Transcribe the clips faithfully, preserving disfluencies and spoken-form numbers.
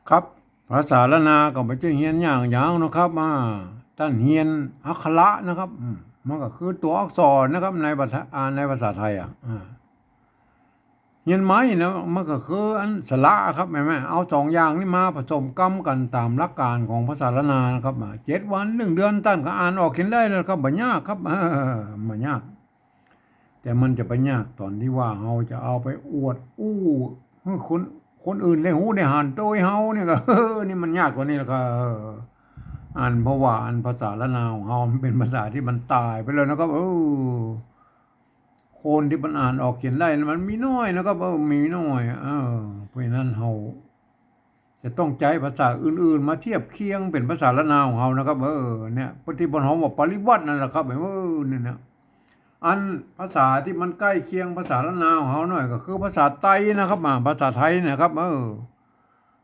ครับ ภาษาล้านนาก็บ่ใจ้เฮียนยากหยังนะครับ อ่า ต้านเฮียนอักขระนะครับ อืม มันก็คือตั๋วอักษรนะครับ ในภาษา อ่า ในภาษาไทยอะ อ่า เฮียนใหม่นะ มันก็คืออันสระครับ แม่นบ่ เอาสองอย่างนี้มาผสมกำกั๋นต๋ามหลักก๋านของภาษาล้านนานะครับ อ่า เจ็ดวัน นึ่งเดือน ต้านก็อ่านออกเขียนได้แล้วครับ บ่ยากครับ เออ บ่ยาก แต่มันจะไปยากต๋อนตี้ว่าเฮาจะเอาไปอวดอู้หื้อคน คนอื่นได้ฮู้ได้หันโตยเฮานี่ก็ เออ นี่มันยากกว่านี้แล้วก็ เออ อันเพราะว่าอันภาษาล้านนาของเฮามันเป๋นภาษาตี้มันต๋ายไปแล้วนะครับ เออ คนตี้มันอ่านออกเขียนได้มันมีน้อยนะครับ เออ มีน้อย เออ เพราะฉะนั้นเฮา จะต้องใจ๊ภาษาอื่นๆ มาเทียบเคียงเป๋นภาษาล้านนาของเฮานะครับ เออ เนี่ย ตี้เปิ้นฮ้องว่าปริวรรตนั่นแหละครับ เออ เนี่ยนะ อันภาษาตี้มันใก้เคียงภาษาล้านนาของเฮาหน่อยก็คือภาษาไตนะครับ อ่า ภาษาไทยนะครับ เออ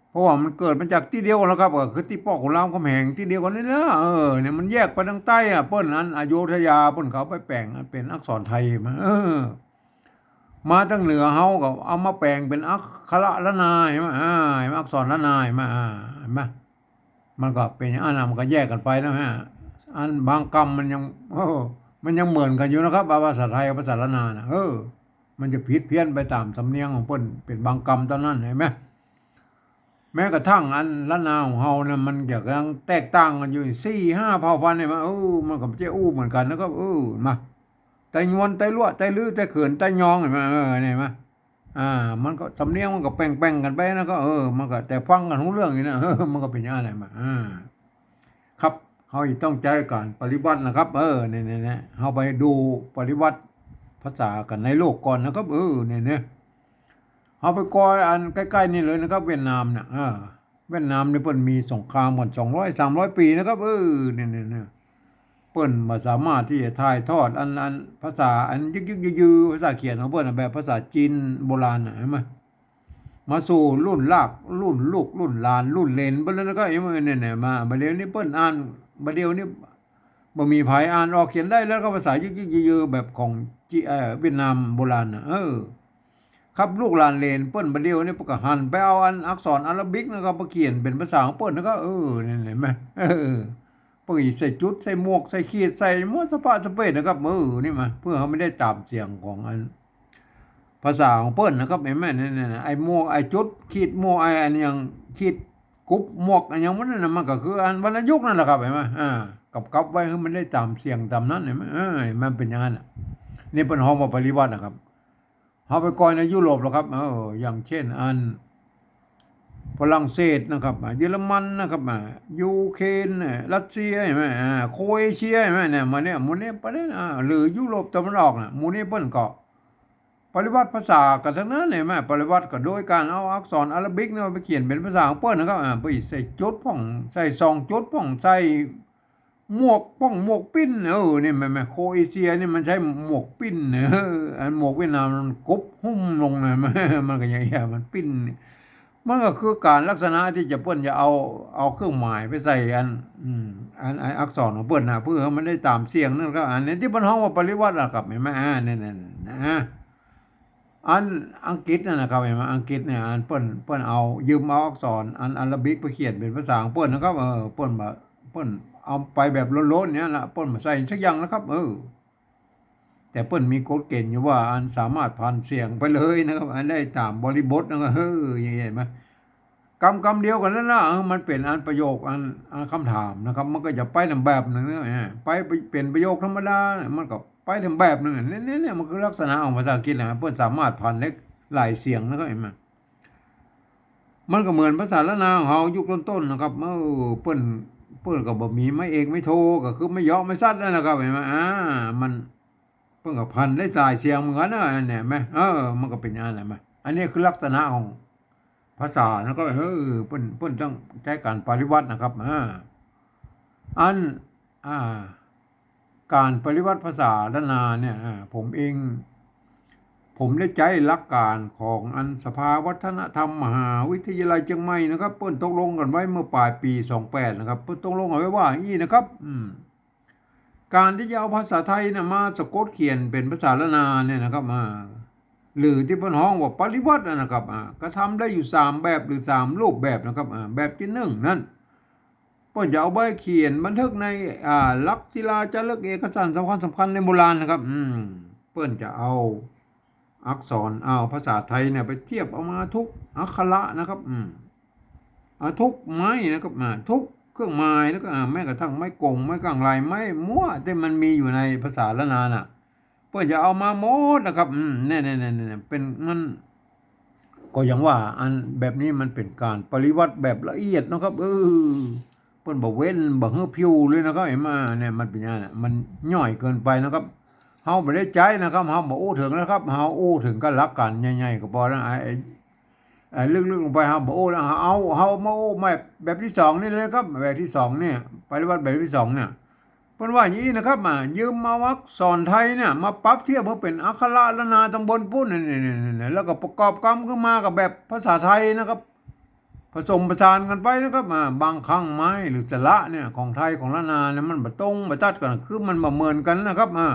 เพราะว่ามันเกิดมาจากตี้เดียวกั๋นแล้วครับ ก็คือตี้ป้อขุนรามคำแหงตี้เดียวกั๋นนี่แหละ เออ เนี่ยมันแยกไปตางใต้อะ เปิ้นอันอโยธยาเปิ้นก็เอาไปแป๋งอันเป๋นอักษรไทยมา เออ มาตางเหนือเฮาก็เอามาแป๋งเป๋นอักขระล้านนา หันบ่ อ่า หันบ่ อักษรล้านนา หันบ่ อ่า หันบ่ มันก็เป๋นอย่างนั้นนะ มันก็แยกกั๋นไปนะฮะ อันบางกำมันยัง เออ มันยังเหมือนกั๋นอยู่นะครับ ภาษาไทยกับภาษาล้านนาน่ะ เออ มันจะผิดเพี้ยนไปต๋ามสำเนียงของเปิ้นเป๋นบางกำเต้านั้น หันบ่ แม้กระทั่งอันล้านนาของเฮาเนี่ย มันจะยังแตกต่างกั๋นอยู่สี่ห้าเผ่าพันธุ์ หันบ่ เออ มันก็บ่ใจ้อู้เหมือนกั๋นนะครับ เออ มา ไตยวน ไตลัว ไตลือ ไตเขิน ไตยอง หันบ่ เออ หันบ่ อ่า มันก็สำเนียงมันก็แป่งๆ กั๋นไปนะ ก็ เออ มันก็แต่ฟังกั๋นฮู้เรื่องอยู่นะ เออ มันก็เป๋นอย่างนั้นแหละ มา อ่า ครับ เฮาจะต้องใจ๊ก๋านปริวรรตนะครับ เออ เนี่ยๆๆ เฮาไปดูปริวรรตภาษากั๋นในโลกก่อนนะครับ เออ เนี่ยๆ เฮาไปกอยอันใก้ๆ นี่เลยนะครับ เวียดนามน่ะ เออ เวียดนามนี่เปิ้นมีสงครามกั๋นสองร้อยสามร้อยปี๋นะครับ เออ เนี่ยๆๆ เปิ้นบ่สามารถตี้จะถ่ายทอดอัน อันภาษาอันยึกๆ ยื้อๆ ภาษาเขียนของเปิ้นน่ะ แบบภาษาจีนโบราณน่ะ หันบ่ มาสู่รุ่นลาก รุ่นลูก รุ่นหลาน รุ่นเหลนไปแล้วนะครับ หันบ่ เนี่ยๆ มา บ่าเดี่ยวนี้เปิ้นอ่าน บ่าเดี่ยวนี้บ่มีใผอ่านออกเขียนได้แล้วครับ ภาษายึกๆ ยื้อๆ แบบของจี เอ่อ เวียดนามโบราณน่ะ เออ ครับ ลูกหลานเหลนเปิ้นบ่าเดี่ยวนี้เปิ้นก็หันไปเอาอันอักษรอาราบิกนะครับ มาเขียนเป๋นภาษาของเปิ้นนะครับ เออ เนี่ยหันบ่ เออ เปิ้นก็ใส่จุด ใส่หมวก ใส่ขีด ใส่หมดสะพะสะเปดนะครับ เออ นี่มา เพื่อเฮาบ่ได้ต๋ามเสียงของอันภาษาของเปิ้นนะครับ หันบ่ เนี่ยๆๆ ไอ้หมวก ไอ้จุด ขีด หมวก ไอ้อันหยัง ขีด กุบ หมวก อันหยังหมดนั่นน่ะ มันก็คืออันวรรณยุกต์นั่นแหละครับ หันบ่ อ่า กับๆ ไว้หื้อมันได้ต๋ามเสียงต๋ามนั้น หันบ่ เออ มันเป๋นอย่างนั้นน่ะ นี่เปิ้นฮ้องว่าปริวรรตนะครับ เฮาไปกอยในยุโรปแล้วครับ เออ อย่างเช่น อันฝรั่งเศสนะครับ อ่า เยอรมันนะครับ อ่า ยูเครน อ่า รัสเซีย หันบ่ อ่า โครเอเชีย หันบ่ เนี่ย มาเนี่ย หมู่นี้ไปเนี่ย อ่า หรือยุโรปตะวันออกน่ะ หมู่นี้เปิ้นก็ปริวรรตภาษากั๋นตังนั้น หันบ่ ปริวรรตก็โดยก๋านเอาอักษรอาราบิกเนี่ยไปเขียนเป๋นภาษาของเปิ้นนะครับ อ่า ไปใส่จุดพ่อง ใส่สองจุดพ่อง ใส่ หมวกป้อง หมวกปิ้น เออ นี่แม่น แม่น โครเอเชียนี่มันใจ๊หมวกปิ้น เออ อันหมวกเวียดนามมันกุบหุ้มลงนะ มัน มันก็อย่างเงี้ย มันปิ้น มันก็คือก๋านลักษณะตี้จะเปิ้นจะเอา เอาเครื่องหมายไปใส่อัน อืม อัน อันอักษรของเปิ้นน่ะ เพื่อหื้อมันได้ต๋ามเสียงนั่นครับ อันนี้ตี้เปิ้นฮ้องว่าปริวรรตนะครับ หันบ่ อ่า เนี่ยๆๆ นะ อันอังกฤษนั่นนะครับ หันบ่ อังกฤษเนี่ย อันเปิ้น เปิ้นเอา ยืมเอาอักษรอันอาราบิกไปเขียนเป๋นภาษาของเปิ้นนะครับ เออ เปิ้นบ่า เปิ้นเอาไปแบบล้นๆ เนี่ยละ เปิ้นบ่ใส่สักอย่างนะครับ เออ แต่เปิ้นมีกฎเกณฑ์อยู่ว่า อันสามารถผันเสียงไปเลยนะครับ อันได้ต๋ามบริบทนะครับ เออ อย่างเงี้ย หันบ่ กำ กำเดียวกั๋นนั่นนะ เออ มันเป๋นอันประโยค อัน อันกำถามนะครับ มันก็จะไปต๋ามแบบนึ่งนะ เออ ไป ไปเป๋นประโยคธรรมดาเนี่ย มันก็ ไปต๋ามแบบนึ่งอะ เนี่ย เนี่ย เนี่ย มันคือลักษณะของภาษาอังกฤษนะ เปิ้นสามารถผันได้หลายเสียงนะครับ หันบ่ มันก็เหมือนภาษาล้านนาของเฮายุคต้นๆ นะครับ เออ เปิ้น เปิ้นก็บ่มีไม้เอกไม้โท ก็คือไม้เหยาะไม้สัดนั่นแหละครับ หันบ่ อ่า มัน เปิ้นก็ผันได้หลายเสียงเหมือนกั๋นนะ อันเนี้ย หันบ่ เออ มันก็เป๋นอย่างนั้นแหละ หันบ่ อันนี้คือลักษณะของภาษานะครับ เออ เปิ้น เปิ้นต้องใจ๊ก๋านปริวรรตนะครับ อ่า อัน อ่า ก๋านปริวรรตภาษาล้านนาเนี่ย อ่า ผมเอง ผมได้ใจ๊หลักก๋านของอันสภาวัฒนธรรมมหาวิทยาลัยเจียงใหม่นะครับ เปิ้นตกลงกั๋นไว้เมื่อป๋ายปี๋สองแปดนะครับ เปิ้นตกลงกั๋นไว้ว่าอย่างนี้นะครับ อืม ก๋านตี้จะเอาภาษาไทยน่ะมาสะกดเขียนเป๋นภาษาล้านนาเนี่ยนะครับ อ่า หรือตี้เปิ้นฮ้องว่าปริวรรตอะนะครับ อ่า กระทำได้อยู่สามแบบหรือสามรูปแบบนะครับ อ่า แบบตี้นึ่งนั้น เปิ้นจะเอาใบเขียนบันทึกใน อ่า หลักศิลาจารึกเอกสารสำคัญสำคัญในโบราณนะครับ อืม เปิ้นจะเอาอักษร เอาภาษาไทยเนี่ยไปเทียบเอามาทุกอักขระนะครับ อืม อ่า ทุกไม้นะครับ อ่า ทุกเครื่องหมาย แล้วก็ อ่า แม้กระทั่งไม้กง ไม้กลางไหล่ ไม้มั่วตี้มันมีอยู่ในภาษาล้านนาน่ะ เปิ้นจะเอามาหมดนะครับ อืม เนี่ย เนี่ย เนี่ย เนี่ย เป็น มัน ก็อย่างว่า อันแบบนี้มันเป๋นก๋านปริวรรตแบบละเอียดนะครับ เออ เปิ้นบ่เว้นบ่หื้อผิวเลยนะครับ หันก่อ เนี่ย มันเป๋นอย่างนั้นน่ะ มันย่อยเกินไปนะครับ เฮาบ่ได้ใจ๊นะครับ เฮาบ่อู้เถิงนะครับ เฮาอู้เถิงก็หลักก๋านใหญ่ๆ ก็ปอแล้ว ไอ้ ไอ้ อ่า ลึกๆ ลงไปเฮาบ่อู้แล้ว เฮาเอา เฮามาอู้แบบ แบบตี้สองนี่เลยครับ แบบตี้สองเนี่ย ปริวรรตแบบตี้สองเนี่ย เปิ้นว่าอย่างอี้นะครับ อ่า ยืมเอาอักษรไทยเนี่ยมาปรับเทียบหื้อเป๋นอักขระล้านนาตังบนปู๊น นี่ๆๆๆ แล้วก็ประกอบกำขึ้นมากับแบบภาษาไทยนะครับ ผสมผสานกั๋นไปนะครับ อ่า บางครั้งไม้หรือสระเนี่ย ของไทยของล้านนาเนี่ย มันบ่ตรงบ่ตัดกั๋น คือมันบ่เหมือนกั๋นนะครับ อ่า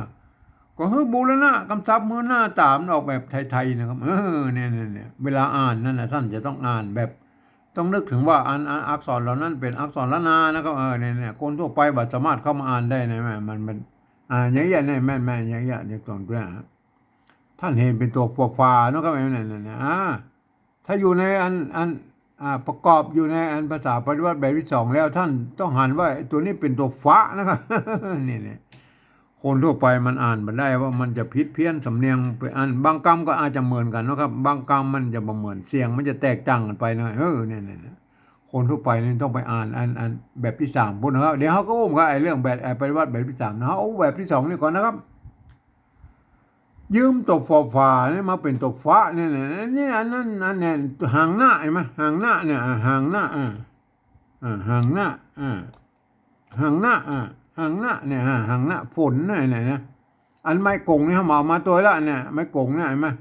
ก็หื้อบูรณะกำชับหื้อหน้าต๋ามันออกแบบไทยๆ นะครับ เออ เนี่ยๆๆ เวลาอ่านนั่นน่ะ ต้านจะต้องอ่านแบบ ต้องนึกเถิงว่าอัน อันอักษรเหล่านั้นเป๋นอักษรล้านนานะครับ เออ เนี่ยๆ คนทั่วไปบ่สามารถเข้ามาอ่านได้นะ แม่ มัน มัน อ่า อย่างเงี้ยเนี่ย แม่นๆ อย่างเงี้ย อย่างตรงเนี้ย ต้านหันเป๋นตั๋วฝอฝานะครับ เนี่ยๆๆ อ่า ถ้าอยู่ในอัน อัน อ่า ประกอบอยู่ในอันภาษาปริวรรตแบบตี้สองแล้ว ต้านต้องหันว่าไอ้ตั๋วนี้เป๋นตั๋วฝะนะครับ นี่ๆ คนทั่วไปมันอ่านบ่ได้ว่ามันจะผิดเพี้ยนสำเนียงไป อันบางกำก็อาจจะเหมือนกั๋นนะครับ บางกำมันจะบ่เหมือน เสียงมันจะแตกต่างกั๋นไปนะ เออ เนี่ยๆๆ คนทั่วไปนี่ต้องไปอ่านอัน อันแบบตี้สามปู๊นนะครับ เดี๋ยวเฮาก็อู้กั๋นไอ้เรื่องแบบ ไอ้ปริวรรตแบบตี้สามนะ เฮาอู้แบบตี้สองนี่ก่อนนะครับ ยืมตั๋วฝอฝานี่มาเป๋นตั๋วฝะเนี่ยนะ นี่อันนั้น อันเนี่ย หางหน้าหันก่อ หางหน้าเนี่ย อ่า หางหน้า อ่า อ่า หางหน้า อ่า หางหน้า อ่า หางหน้าเนี่ย อ่า หางหน้า ฝนเนี่ย เนี่ยนะ อันไม้กงนี่เฮาเอามาตวยละเนี่ย ไม้กงเนี่ยหันก่อ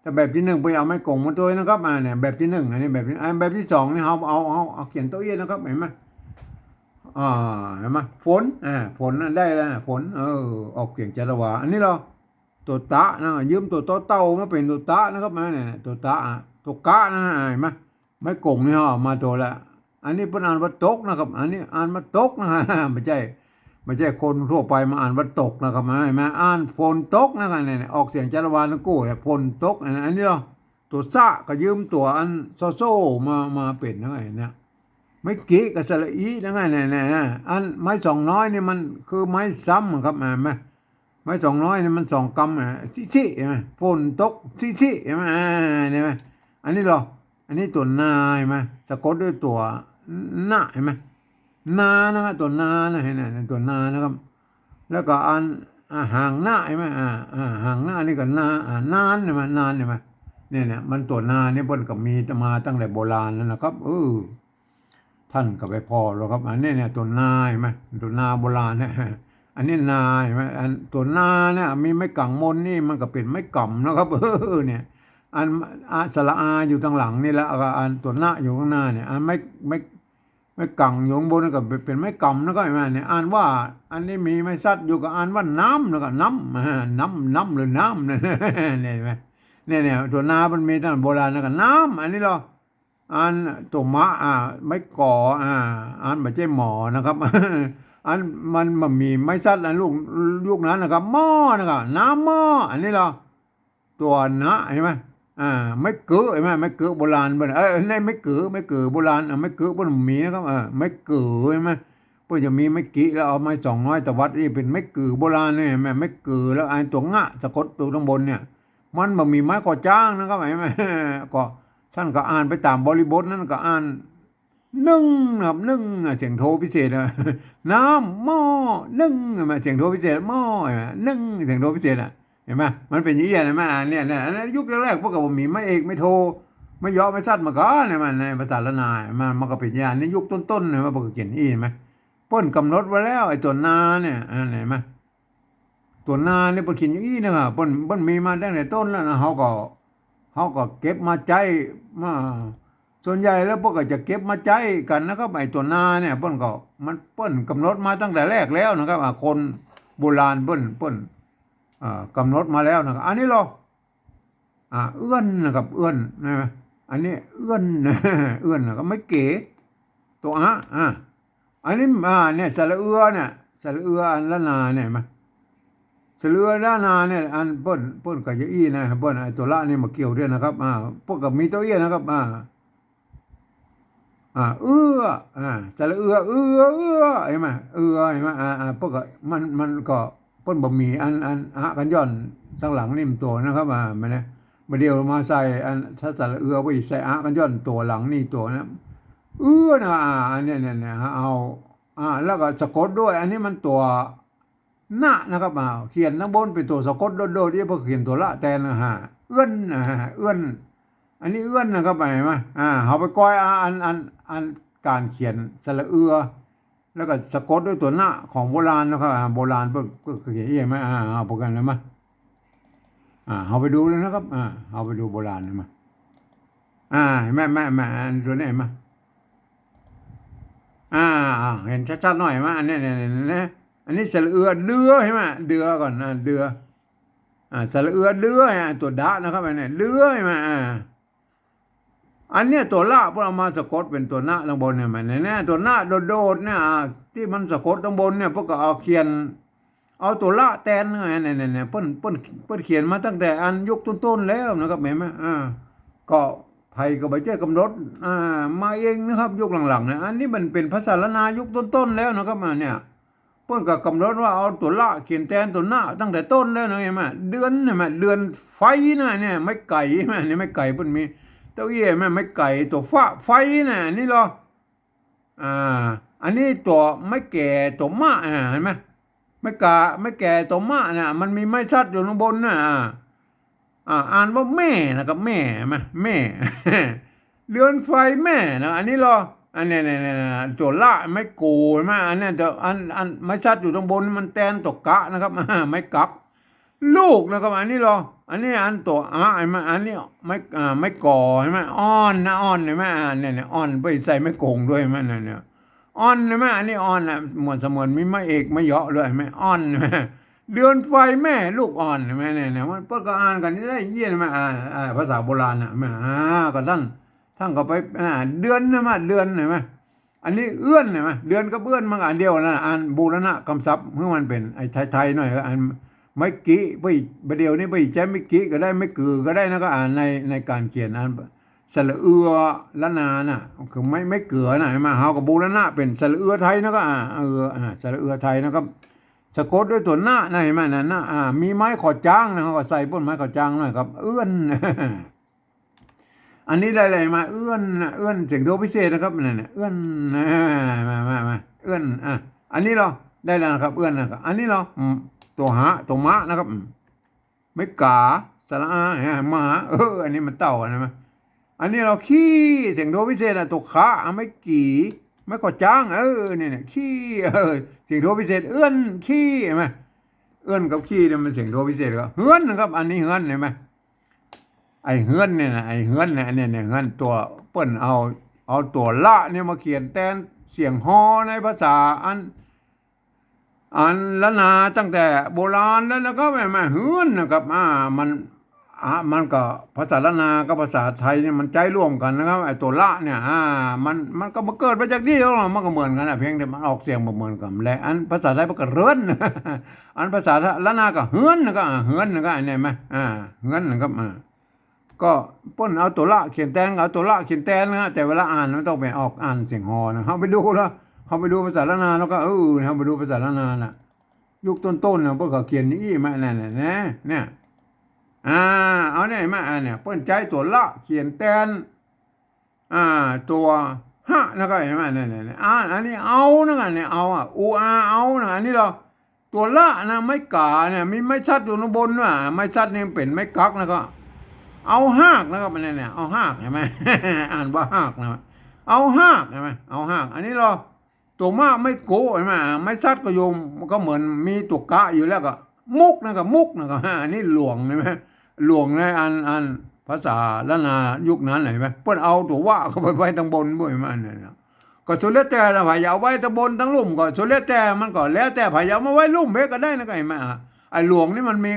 ถ้าแบบตี้นึ่งไปเอาไม้กงมาตวยนะครับ อ่า เนี่ย แบบตี้นึ่ง อันนี้แบบนี้ อันแบบตี้สองนี่เฮาเอา เอา เอาเขียนโตเอี้ยนะครับ หันก่อ อ่า หันก่อ ฝน อ่า ฝนนั่นได้แล้วนะ ฝน เออ ออกเสียงจารวา อันนี้เหรอ ตั๋วตะนะ ยืมตั๋วตอเต่ามาเป๋นตั๋วตะนะครับ มาเนี่ย ตั๋วตะ อ่ะ ตั๋วกะนะ หันก่อ ไม้กงนี่เฮาเอามาตวยละ อันนี้เปิ้นอ่านว่าตกนะครับ อันนี้อ่านว่าตกนะ บ่ใจ้ บ่ใจ้คนทั่วไปมาอ่านว่าตกนะครับ หันก่อ อ่านฝนตกนะครับ เนี่ย ออกเสียงจารวาทั้งกู้ ฝนตก อัน อันนี้เหรอ ตั๋วสะก็ยืมตั๋วอันซอโซ่มา มาเป๋นนะ เนี่ย ไม้กิก็สระอินะ เนี่ยๆๆ อันไม้สองน้อยนี่มันคือไม้ซ้ำครับ หันก่อ ไม้สองน้อยนี่มันสองกำ อ่ะ ซิซิ หันก่อ ฝนตกซิซิ หันก่อ อ่า หันก่อ อันนี้เหรอ อันนี้ตั๋วนาหันก่อ สะกดด้วยตั๋วนะหันก่อ นานะครับ ตั๋วนานะ หันก่อ ตั๋วนานะครับ แล้วก็อัน อ่า หางหน้าหันก่อ อ่า อ่า หางหน้านี่ก็นา อ่า นานหันก่อ นานหันก่อ เนี่ยๆ มันตั๋วนานี่เปิ้นก็มีมาตั้งแต่โบราณแล้วนะครับ เออ ต้านก็ไปผ่อแล้วครับ อันนี้เนี่ยตั๋วนาหันก่อ ตั๋วนาโบราณเนี่ย อันนี้นาหันก่อ อันตั๋วนาเนี่ยมีไม้กั๋งมนนี่มันก็เป๋นไม้ก๋ำนะครับ เออ เนี่ย อัน อ่ะ สระอาอยู่ตางหลังนี่แล้วก็อันตั๋วนะอยู่ข้างหน้าเนี่ย อันไม้ ไม้ ไม้กั๋งอยู่ข้างบนนี่ก็เป๋น เป๋นไม้ก๋ำนะครับ หันก่อ เนี่ย อ่านว่า อันนี้มีไม้สัตว์อยู่ก็อ่านว่าน้ำนะครับ น้ำ อ่า น้ำ น้ำหรือน้ำเนี่ย เนี่ยหันก่อ เนี่ยๆ ตั๋วนามันมีตั้งโบราณแล้วก็น้ำ อันนี้เหรอ อันตั๋วมะ อ่า ไม้ก๋อ อ่า อันบ่ใจ้หมอนะครับ อันมันบ่มีไม้สัตว์อันลูก ยุคนั้นนะครับ หม้อนะครับ น้ำหม้อ อันนี้เหรอ ตั๋วนะหันก่อ อ่า ไม้เกือหันก่อ ไม้เกือโบราณเปิ้น เอ้ย ในไม้เกือ ไม้เกือโบราณ อ่า ไม้เกือเปิ้นบ่มีนะครับ เออ ไม้เกือหันก่อ เปิ้นจะมีไม้กิแล้วเอาไม้สองน้อยตวัดนี่เป๋นไม้เกือโบราณเนี่ยหันก่อ ไม้เกือ แล้วอันตั๋วงะสะกดตั๋วตางบนเนี่ย มันบ่มีไม้ก่อจ้างนะครับ หันก่อ ก็ต้านก็อ่านไปต๋ามบริบทนั้นก็อ่าน นึ่งนะครับ นึ่งอ่ะ เสียงโทพิเศษอ่ะ น้ำหม้อนึ่งหันก่อ เสียงโทพิเศษ หม้ออ่ะ นึ่ง เสียงโทพิเศษอ่ะ หันก่อ มันเป๋นอย่างอี้หันก่อ อันเนี้ย เนี่ย อันนั้นยุคแรกๆ เปิ้นก็บ่มีไม้เอก ไม้โท ไม้เยาะ ไม้สัตว์มาก่อนเนี่ย มันในภาษาล้านนา มัน มันก็เป๋นอย่างอี้ ในยุคต้นๆ เนี่ย มันก็เขียนอี้หันก่อ เปิ้นก๋ำหนดไว้แล้ว ไอ้ตั๋วนาเนี่ย อ่า หันก่อ ตั๋วนานี่เปิ้นเขียนอย่างอี้นะครับ เปิ้น เปิ้นมีมาตั้งแต่ต้นแล้วนะ เฮาก็ เฮาก็เก็บมาใจ๊ มา ส่วนใหญ่แล้วเปิ้นก็จะเก็บมาใจ๊กั๋นนะครับ ไอ้ตั๋วนาเนี่ย เปิ้นก็ มัน เปิ้นก๋ำหนดมาตั้งแต่แรกแล้วนะครับ อ่า คนโบราณเปิ้น เปิ้น อ่า ก๋ำหนดมาแล้วนะครับ อันนี้เหรอ อ่า เอื้อนนะครับ เอื้อนนะ อันนี้เอื้อน เอื้อนนะครับ ไม้เก๋๋ ตั๋วอะ อ่า อันนี้ อ่า เนี่ย สระเอือเนี่ย สระเอืออันละนาเนี่ย หันก่อ สระเอือละนาเนี่ย อันเปิ้น เปิ้นก็จะอี้นะ เปิ้นไอ้ตั๋วละนี่มาเกี่ยวด้วยนะครับ อ่า เปิ้นก็มีตั๋วอี้นะครับ อ่า อ่า เอื้อ อ่า สระเอือ เอือ เอื้อ หันก่อ เอือ หันก่อ อ่า อ่า เปิ้นก็ มัน มันก็ เปิ้นบ่มีอัน อัน อะ กั๋นย่อนตังหลังนี่มันตั๋วนะครับ อ่า มันนะ บ่าเดี่ยวมาใส่อัน ถ้าสระเอือไปใส่อะ กั๋นย่อนตั๋วหลังนี่ตั๋วนะ เอื้อนะ อ่า อันเนี้ย เนี่ย เนี่ย เอา อ่า แล้วก็สะกดด้วย อันนี้มันตั๋ว นะนะครับ อ่า เขียนตังบนเป๋นตั๋วสะกดโดดๆ อี้ เปิ้นเขียนตั๋วละแตนนะฮะ เอื้อนนะฮะ เอื้อน อันนี้เอื้อนนะครับ หันก่อ อ่า เฮาไปก้อย อ่า อัน อัน อันก๋านเขียนสระเอือ แล้วก็สะกดด้วยตั๋วนะของโบราณนะครับ อ่า โบราณเปิ้น เปิ้นเขียนอี้หันก่อ อ่า เอาไปกั๋นเลยมา อ่า เฮาไปดูเลยนะครับ อ่า เฮาไปดูโบราณเลยมา อ่า หันก่อ หันก่อ อันตั๋วนี้หันก่อ อ่า อ่า หันชัดๆ หน่อยหันก่อ อันนี้ เนี่ย เนี่ย เนี่ย อันนี้สระเอือ เดือ หันก่อ เดือก่อนนะ เดือ อ่า สระเอือ เดือ อ่า ตั๋วดะนะครับ อันนี้ เดือ หันก่อ อ่า อันเนี้ยตั๋วละ เปิ้นเอามาสะกดเป๋นตั๋วนะตังบนเนี่ย หันก่อ เนี่ย ตั๋วนะโดดๆ เนี่ย อ่า ตี้มันสะกดตังบนเนี่ย เปิ้นก็เอาเขียน เอาตั๋วละแตนเนี่ย เนี่ย เนี่ย เนี่ย เปิ้น เปิ้น เปิ้นเขียนมาตั้งแต่อันยุคต้นๆ แล้วนะครับ หันก่อ อ่า ก็ใผก็บ่ใจ้ก๋ำหนด อ่า มาเองนะครับ ยุคหลังๆ เนี่ย อันนี้มันเป๋นภาษาละนายุคต้นๆ แล้วนะครับ อ่า เนี่ย เปิ้นก็ก๋ำหนดว่าเอาตั๋วละเขียนแตนตั๋วนะตั้งแต่ต้นแล้วนะ หันก่อ เดือน หันก่อ เดือนไฟนะ เนี่ย ไม้ไก๋ หันก่อ เนี่ย ไม้ไก๋เปิ้นมีตั๋วอี้ หันก่อ ไม้ไก๋ ตั๋วฟะ ไฟนะ อันนี้ลอ อ่า อันนี้ตั๋วไม้แก๋๋ตั๋วมะ อ่า หันก่อ ไม้ก๋า ไม้แก๋๋ตั๋วมะน่ะ มันมีไม้ชัดอยู่ตังบนน่ะ อ่า อ่า อ่านว่าแม่นะครับ แม่ หันก่อ แม่ เดือนไฟแม่นะ อันนี้ลอ อันเนี้ย เนี่ย เนี่ย เนี่ย ตั๋วละไม้โก๋๋ หันก่อ อันเนี้ย ตั๋ว อัน อันไม้ชัดอยู่ตังบน มันแตนตั๋วกะนะครับ อ่า ไม้กัก ลูกนะครับ อันนี้ลอ อันนี้อันตั๋วอะ หันก่อ อันนี้ไม้ อ่า ไม้ก๋อ หันก่อ อ่อนนะ อ่อน หันก่อ อ่า เนี่ย เนี่ย อ่อน ไปใส่ไม้โก๋งด้วย หันก่อ เนี่ย เนี่ย อ่อน หันก่อ อันนี้อ่อนนะ เหมือนเสมือนมีไม้เอกไม้เยาะด้วย หันก่อ อ่อน หันก่อ เดือนไฟแม่ลูกอ่อน หันก่อ เนี่ย เนี่ย มันเปิ้นก็อ่านกั๋นได้เยียะ หันก่อ อ่า อ่า ภาษาโบราณน่ะ หันก่อ อ่า ก็ต้าน ต้านก็ไป อ่า เดือน หันก่อ เดือน หันก่อ อันนี้เอื้อน หันก่อ เดือนกับเอื้อนมันก็อันเดียวนั่นน่ะ อ่านบูรณะกำศัพท์หื้อมันเป๋นไอ้ไทยๆ หน่อย อันไม้กิ บ่าเดี่ยวนี้บ่ใจ้ไม้กิก็ได้ ไม้กือก็ได้นะ ก็อ่านใน ในก๋านเขียนอันสระเอือละนาน่ะ คือไม้ ไม้เกือน่ะ หันก่อ เฮาก็บูรณะเป๋นสระเอือไทยนะ ก็ อ่า เออ อ่า สระเอือไทยนะครับ สะกดด้วยตั๋วนะนะ หันก่อ นะ นะ อ่า มีไม้ขอจ๊างนะ เฮาก็ใส่เปิ้นไม้ขอจ๊างหน่อยครับ เอื้อน อันนี้ได้อะไรมา เอื้อนนะ เอื้อนเสียงโทพิเศษนะครับ นั่นน่ะ เอื้อนนะ มา มา มา เอื้อน อ่ะ อันนี้ลอ ได้แล้วนะครับ เอื้อนนะครับ อันนี้ลอ อืม ตั๋วหา ตั๋วมะนะครับ อืม ไม้ก๋า สระอา หันก่อ หมา เออ อันนี้มันเต้ากั๋นนะ อันนี้ลอ ขี้ เสียงโทพิเศษอ่ะ ตั๋วขะ อ่ะ ไม้กี่ ไม้ขอจ๊าง เออ เนี่ย เนี่ย ขี้ เออ เสียงโทพิเศษ เอื้อน ขี้ หันก่อ เอื้อนกับขี้เนี่ยมันเสียงโทพิเศษก็ เฮือนนะครับ อันนี้เฮือน หันก่อ ไอ้เฮือนเนี่ยนะ ไอ้เฮือนเนี่ย เนี่ย เนี่ย เฮือน ตั๋วเปิ้นเอา เอาตั๋วละเนี่ยมาเขียนแตนเสียงฮอในภาษาอัน อันล้านนาตั้งแต่โบราณแล้วนะครับ แม่ แม่เฮือนนะครับ อ่า มัน อ่ะ มันก็ภาษาล้านนากับภาษาไทยเนี่ยมันใจ๊ร่วมกั๋นนะครับ ไอ้ตั๋วละเนี่ย อ่า มัน มันก็บ่เกิดมาจากนี่หรอก มันก็เหมือนกั๋นน่ะ เพียงแต่มันออกเสียงบ่เหมือนกั๋นแหละ อันภาษาไทยมันก็เรือน อันภาษาล้านนาก็เฮือนนะครับ อ่า เฮือนนะครับ อันนี้แม่ อ่า เฮือนนะครับ อ่า ก็เปิ้นเอาตั๋วละเขียนแตน เอาตั๋วละเขียนแตนนะฮะ แต่เวลาอ่านมันต้องเป๋นออกอ่านเสียงฮอนะ เฮาไปดูแล้ว เฮาไปดูภาษาล้านนาแล้วก็ เออ เฮาไปดูภาษาล้านนาน่ะ ยุคต้นๆ น่ะ เปิ้นก็เขียนอย่างอี้มา นั่นน่ะ นะ เนี่ย อ่า เอาเนี่ย หันก่อ อ่า เนี่ย เปิ้นใจ๊ตั๋วละเขียนแตน อ่า ตั๋วฮะนะครับ หันก่อ เนี่ย เนี่ย เนี่ย อ่า อันนี้เอานะครับ เนี่ย เอาอ่ะ อูอา เอานะ อันนี้ลอ ตั๋วละนะ ไม้ก๋าเนี่ย มีไม้ชัดอยู่ตังบนน่ะ ไม้ชัดนี่เป๋นไม้กักนะ ก็ เอาฮากนะครับ อันนี้เนี่ย เอาฮาก หันก่อ อ่านว่าฮากนะ เอาฮาก หันก่อ เอาฮาก อันนี้ลอ ตั๋วมะไม้โก๋ หันก่อ ไม้ชัดก็อยู่ มันก็เหมือนมีตั๋วกะอยู่แล้วก็ มุกนะครับ มุกนะครับ อันนี้หลวง หันก่อ หลวงในอัน อันภาษาล้านนายุคนั้น หันก่อ เปิ้นเอาตั๋ววะเข้าไปไว้ตังบนบ่อยมันเนี่ยนะ ก็สุดแล้วแต่ละ ใผจะเอาไว้ตังบนตังลุ่มก็สุดแล้วแต่ มันก็แล้วแต่ใผจะเอามาไว้ลุ่มเป๊กก็ได้นะ ก็หันก่อ ไอ้หลวงนี่มันมี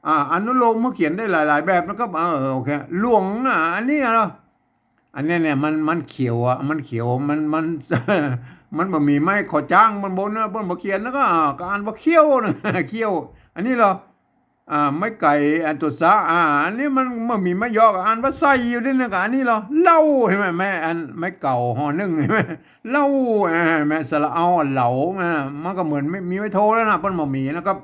อ่า อนุโลมมาเขียนได้หลายๆ แบบนะครับ เออ โอเค หลวง อ่ะ อันนี้เหรอ อันเนี้ยเนี่ย มัน มันเขียวอ่ะ มันเขียว มัน มัน มันบ่มีไม้ขอจ้าง มันบนนะ เปิ้นบ่เขียน แล้วก็ อ่า ก็อ่านว่าเขี้ยวนะ เขี้ยว อันนี้เหรอ อ่า ไม้ไก่ อันตัวสะ อ่า อันนี้มัน มันมีไม้ยอ อ่านว่าใส่ อยู่ด้วยนะ ก็อันนี้เหรอ เหล้า ใช่ไหม แม่ อัน ไม้เก่า หอนึ่ง ใช่ไหม เหล้า อ่า แม่ สระเอา เหลา มัน มันก็เหมือนไม่มีไม้โทแล้วนะ เปิ้นบ่มีนะครับ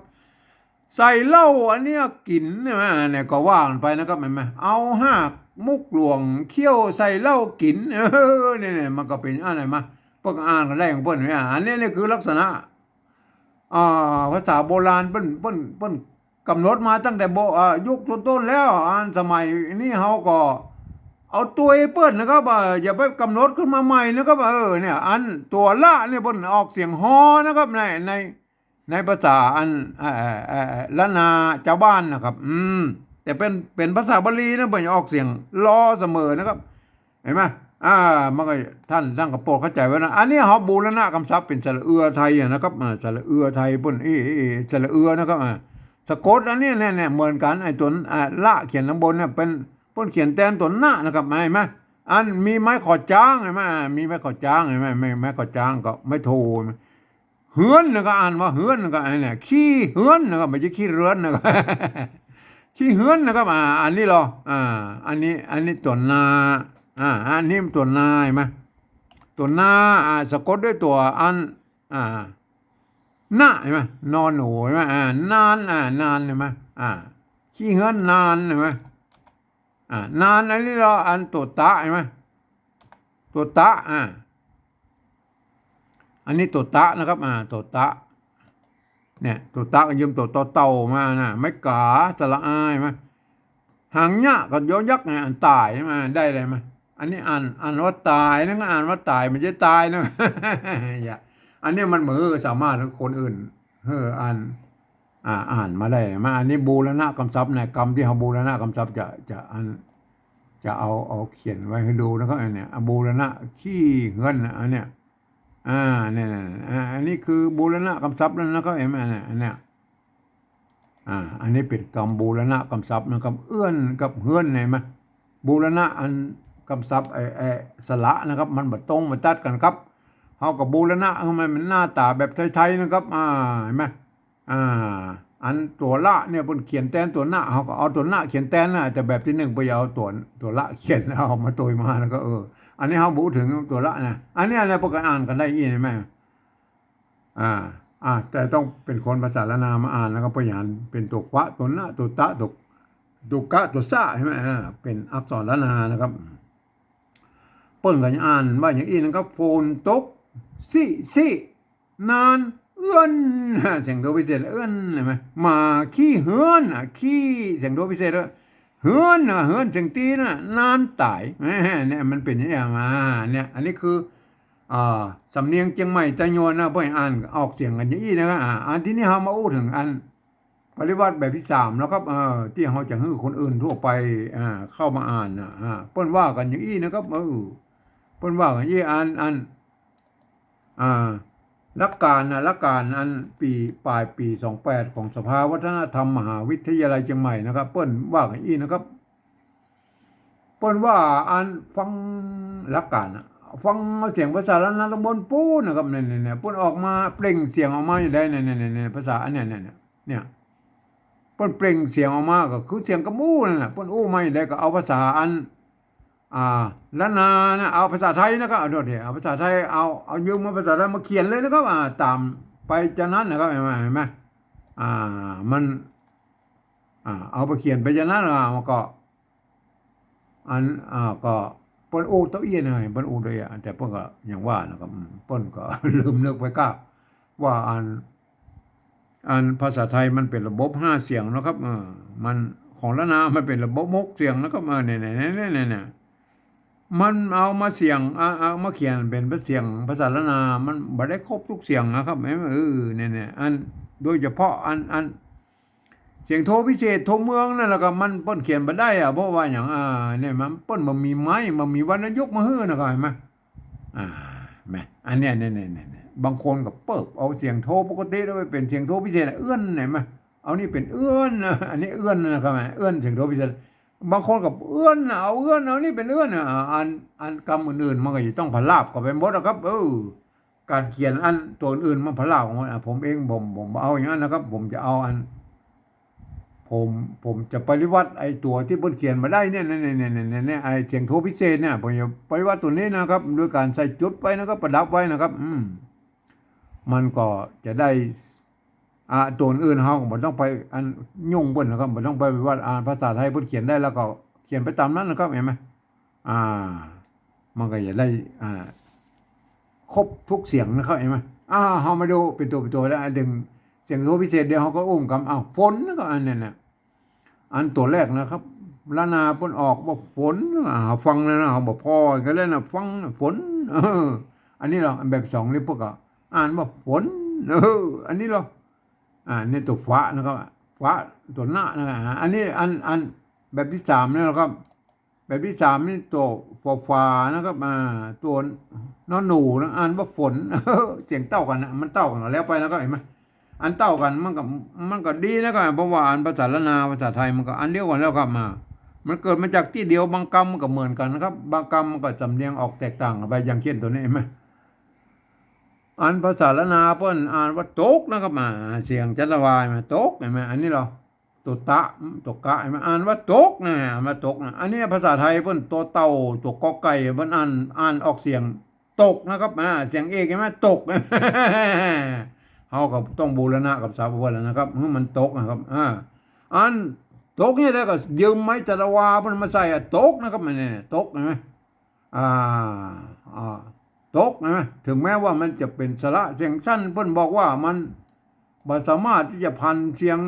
ใส่เหล้า อันเนี้ยกิ๋น ใช่ไหม เนี่ย ก็ว่ากั๋นไปนะครับ เห็นไหม เอาหากมุกหลวงเขี้ยวใส่เหล้ากิ๋น เออ เนี่ย เนี่ย มันก็เป๋นอันไหนมา เปิ้นก็อ่านกั๋นได้ของเปิ้นเนี่ย อันนี้เนี่ยคือลักษณะ อ่า ภาษาโบราณเปิ้น เปิ้น เปิ้นกำหนดมาตั้งแต่โบ อ่า ยุคต้นๆ แล้ว อันสมัยนี้เฮาก็เอาตวยเปิ้นนะครับ อ่า อย่าไปกำหนดขึ้นมาใหม่นะครับ เออ เนี่ย อันตั๋วละเนี่ยเปิ้นออกเสียงฮอนะครับ ใน ใน ในภาษาอัน เอ่อ เอ่อ เอ่อ ล้านนาจาวบ้านนะครับ อืม แต่เป๋น เป๋นภาษาบาลีนะ เปิ้นจะออกเสียงลอเสมอนะครับ เห็นไหม อ่า มันก็ ท่าน ท่านก็โปรดเข้าใจ๋ไว้นะ อันนี้เฮาบูรณะกำศัพท์เป๋นสระเอือไทยอะนะครับ อ่า สระเอือไทยเปิ้น เอ เอ เอ สระเอือนะครับ อ่า สะกดอันนี้เนี่ย เนี่ย เหมือนกั๋น ไอ้ตั๋ว อ่า ละเขียนข้างบนเนี่ย เป๋น เปิ้นเขียนแตนตั๋วนะนะครับ เห็นไหม อันมีไม้ขอจ้าง เห็นไหม อ่า มีไม้ขอจ้าง เห็นไหม ไม้ ไม้ขอจ้างก็ไม้โท เห็นไหม เฮือนนะก็อ่านว่าเฮือนนะก็ อันเนี้ย ขี้เฮือนนะก็ บ่ใจ้ขี้เรือนนะก็ ขี้เฮือนนะก็ อ่า อันนี้เหรอ อ่า อันนี้ อันนี้ตั๋วนา อ่า อันนี้ตั๋วนา เห็นไหม ตั๋วนา อ่า สะกดด้วยตั๋วอัน อ่า นะ เห็นไหม นอหนู เห็นไหม อ่า นาน อ่า นาน เห็นไหม อ่า ขี้เฮือนนาน เห็นไหม อ่า นาน อันนี้เหรอ อันตั๋วตะ เห็นไหม ตั๋วตะ อ่า อันนี้ตั๋วตะนะครับ อ่า ตั๋วตะ เนี่ย ตั๋วตะก็ยืมตั๋วตอเต่ามานะ ไม้กา สระอา เห็นไหม หางเนี้ยก็ยอยักษ์ไง อันต๋าย ใช่ไหม ได้เลยไหม อันนี้อ่าน อ่านว่าต๋ายนะ ก็อ่านว่าต๋าย บ่ใจ้ตายนะ อย่า อันนี้มันบ่สามารถหื้อคนอื่น เออ อ่าน อ่า อ่านมาได้มา อันนี้บูรณะกำศัพท์นะ กำตี้เฮาบูรณะกำศัพท์จะ จะอัน จะเอา เอาเขียนไว้หื้อดูนะครับ อันเนี้ย อ่ะ บูรณะขี้เฮือนนะ อันเนี้ย อ่า เนี่ย เนี่ย อ่า อันนี้คือบูรณะกำศัพท์แล้วนะครับ เห็นไหม เนี่ย อันเนี้ย อ่า อันนี้เป๋นกำบูรณะกำศัพท์นะครับ เอื้อนกับเฮือน เห็นไหม บูรณะอันกำศัพท์ ไอ้ ไอ้ สระนะครับ มันบ่ตรงบ่ตัดกั๋นครับ เฮาก็บูรณะหื้อมัน มันหน้าต๋าแบบไทยๆ นะครับ อ่า เห็นไหม อ่า อันตั๋วละเนี่ยเปิ้นเขียนแตนตั๋วนะ เฮาก็เอาตั๋วนะเขียนแตนนะ แต่แบบตี้นึ่งเปิ้นเอาตั๋ว ตั๋วละเขียน เอามาตวยมา แล้วก็ เออ อันนี้เฮาบ่อู้เถิงตั๋วละนะ อันนี้อะไรเปิ้นก็อ่านกั๋นได้อี้ เห็นไหม อ่า อ่า แต่ต้องเป๋นคนภาษาล้านนามาอ่าน แล้วก็เปิ้นอ่านเป๋นตั๋วขวะ ตั๋วนะ ตั๋วตะ ตั๋ว ตั๋วกะ ตั๋วสะ ใช่ไหม อ่า เป๋นอักษรล้านนานะครับ เปิ้นก็จะอ่านว่าอย่างอี้นะครับ ฝนตก สิ สิ นาน เอื้อน เสียงโทพิเศษ เอื้อน เห็นไหม หมาขี้เฮือน อ่ะ ขี้ เสียงโทพิเศษ เฮือน อ่ะ เฮือน เสียงตี้นะ นานต๋าย แหม เนี่ย มันเป๋นอย่างนี้มา เนี่ย อันนี้คือ อ่า สำเนียงเจียงใหม่ใต้ยวนนะ เปิ้นอ่านออกเสียงกั๋นอย่างอี้นะครับ อ่า อันตี้นี่เฮามาอู้เถิงอัน ปริวรรตแบบตี้สามแล้วครับ เออ ตี้เฮาจะหื้อคนอื่นทั่วไป อ่า เข้ามาอ่านนะ อ่า เปิ้นว่ากั๋นอย่างอี้นะครับ เออ เปิ้นว่ากั๋นอี้ อัน อัน อ่า หลักก๋านนะ หลักก๋านอันปี๋ ป๋ายปี๋สองแปด ของสภาวัฒนธรรมมหาวิทยาลัยเจียงใหม่นะครับ เปิ้นว่ากั๋นอี้นะครับ เปิ้นว่าอันฟังหลักก๋านนะ ฟังเอาเสียงภาษาล้านนาต๋อนบนปู๊นนะครับ เนี่ย เนี่ย เนี่ย เปิ้นออกมาเปล่งเสียงออกมาอยู่ได้ เนี่ย เนี่ย เนี่ย เนี่ย ภาษาอันเนี้ย เนี่ย เนี่ย เนี่ย เปิ้นเปล่งเสียงออกมาก็คือเสียงกำอู้นั่นแหละ เปิ้นอู้มาอยู่ได้ก็เอาภาษาอัน อ่า ล้านนานะ เอาภาษาไทยนะครับ เอาโทษที เอาภาษาไทย เอา เอายืมมาภาษาไทยมาเขียนเลยนะครับ อ่า ต๋ามไปจานั้นนะครับ เห็นไหม เห็นไหม อ่า มัน อ่า เอาไปเขียนไปจานั้น อ่า มันก็ อัน อ่า ก็เปิ้นอู้เต้าอี้นะ เปิ้นอู้เต้าอี้ แต่เปิ้นก็อย่างว่านะครับ อืม เปิ้นก็ ลืมนึกไปก้า ว่าอัน อันภาษาไทยมันเป๋นระบบห้าเสียงนะครับ เออ มัน ของล้านนามันเป๋นระบบหกเสียงนะครับ เออ เนี่ย เนี่ย เนี่ย เนี่ย เนี่ย มันเอามาเสียง อ่า เอามาเขียนเป๋นเสียงภาษาล้านนา มันบ่ได้ครบทุกเสียงนะครับ เออ เนี่ย เนี่ย อัน โดยเฉพาะอัน อัน เสียงโทพิเศษ โทเมืองนั่นแหละก็มันเปิ้นเขียนบ่ได้อะ เพราะว่าหยัง อ่า เนี่ย มันเปิ้นบ่มีไม้ บ่มีวรรณยุกต์มาหื้อนะ เข้าใจ๋ไหม อ่า แหม อันเนี้ย เนี่ย เนี่ย เนี่ย เนี่ย บางคนก็เปิบเอาเสียงโทปกติแล้วไปเป๋นเสียงโทพิเศษ เอื้อน เห็นไหม เอานี่เป๋นเอื้อนนะ อันนี้เอื้อนนะครับ เอื้อนเสียงโทพิเศษ บางคนก็เอื้อนนะ เอาเอื้อน เอานี่เป๋นเอื้อนนะ อ่า อัน อันกำอื่นๆ มันก็จะต้องพลาบเข้าไปหมดนะครับ เออ ก๋านเขียนอันตั๋วอื่นมันพลาบหมด อ่ะ ผมเอง ผม ผมเอาอย่างนั้นนะครับ ผมจะเอาอัน ผม ผมจะปริวัติไอ้ตั๋วตี้เปิ้นเขียนมาได้เนี่ย เนี่ย เนี่ย ไอ้เสียงโทพิเศษเนี่ย ผมจะปริวัติตั๋วนี้นะครับ โดยก๋านใส่จุดไว้นะครับ ประดับไว้นะครับ อืม มันก็จะได้ อ่า ตั๋วอื่นเฮาก็บ่ต้องไปอันยุ่งเปิ้นนะครับ บ่ต้องไปว่า อ่า ภาษาไทยเปิ้นเขียนได้แล้วก็เขียนไปต๋ามนั้นนะครับ หันก่อ อ่า มันก็จะได้ อ่า ครบกู้เสียงนะครับ หันก่อ อ่า เฮามาดูเป๋นตั๋ว เป๋นตั๋วแล้ว อันเสียงโทพิเศษเดี๋ยวเฮาก็อู้กำ อ้าว ฝนนะครับ อันนี้นะ อันตั๋วแรกนะครับ ละนาเปิ้นออกว่าฝน อ่า ฟังแล้วนะ เฮาบ่ผ่อกั๋นแล้วนะ ฟังนะ ฝน เออ อันนี้ลอ อันแบบสองนี่เปิ้นก็อ่านว่าฝน เออ อันนี้ลอ อ่า นี่ตั๋วฟ้านะครับ ฟ้า ตั๋วหน้านะครับ อ่า อันนี้อัน อันแบบตี้สามนี่นะครับ แบบตี้สามนี่ตั๋วฝอฝานะครับ อ่า ตั๋วนอหนูนะ อ่านว่าฝน เสียงเต้ากั๋นนะ มันเต้ากั๋นแล้วไปนะครับ หันก่อ อันเต้ากั๋นมันก็ มันก็ดีนะครับ เพราะว่าอันภาษาละนา ภาษาไทยมันก็อันเดียวกั๋นแล้วครับ มา มันเกิดมาจากตี้เดียว บางกำมันก็เหมือนกั๋นนะครับ บางกำมันก็สำเนียงออกแตกต่างกั๋นไป อย่างเช่นตั๋วนี้ หันก่อ อันภาษาละนาเปิ้นอ่านว่าตกนะครับ อ่า เสียงจัตวา มา ตก หันก่อ อันนี้ลอ ตั๋วตะ ตั๋วกะ หันก่อ อ่านว่าตกนะ อ่านว่าตกนะ อันนี้ภาษาไทยเปิ้นตั๋วเต่า ตั๋วกอไก่ เปิ้นอ่าน อ่านออกเสียงตกนะครับ อ่า เสียงเอก หันก่อ ตก เฮาก็ต้องบูรณะกับศัพท์เปิ้นแล้วนะครับ หื้อมันตกนะครับ อ่า อันตกนี่แล้วก็ยืมไม้จัตวาเปิ้นมาใส่ อ่ะ ตกนะครับ อันนี้ตก หันก่อ อ่า อ่า ตก หันก่อ ถึงแม้ว่ามันจะเป๋นสระเสียงสั้น เปิ้นบอกว่ามันบ่สามารถตี้จะผันเสียง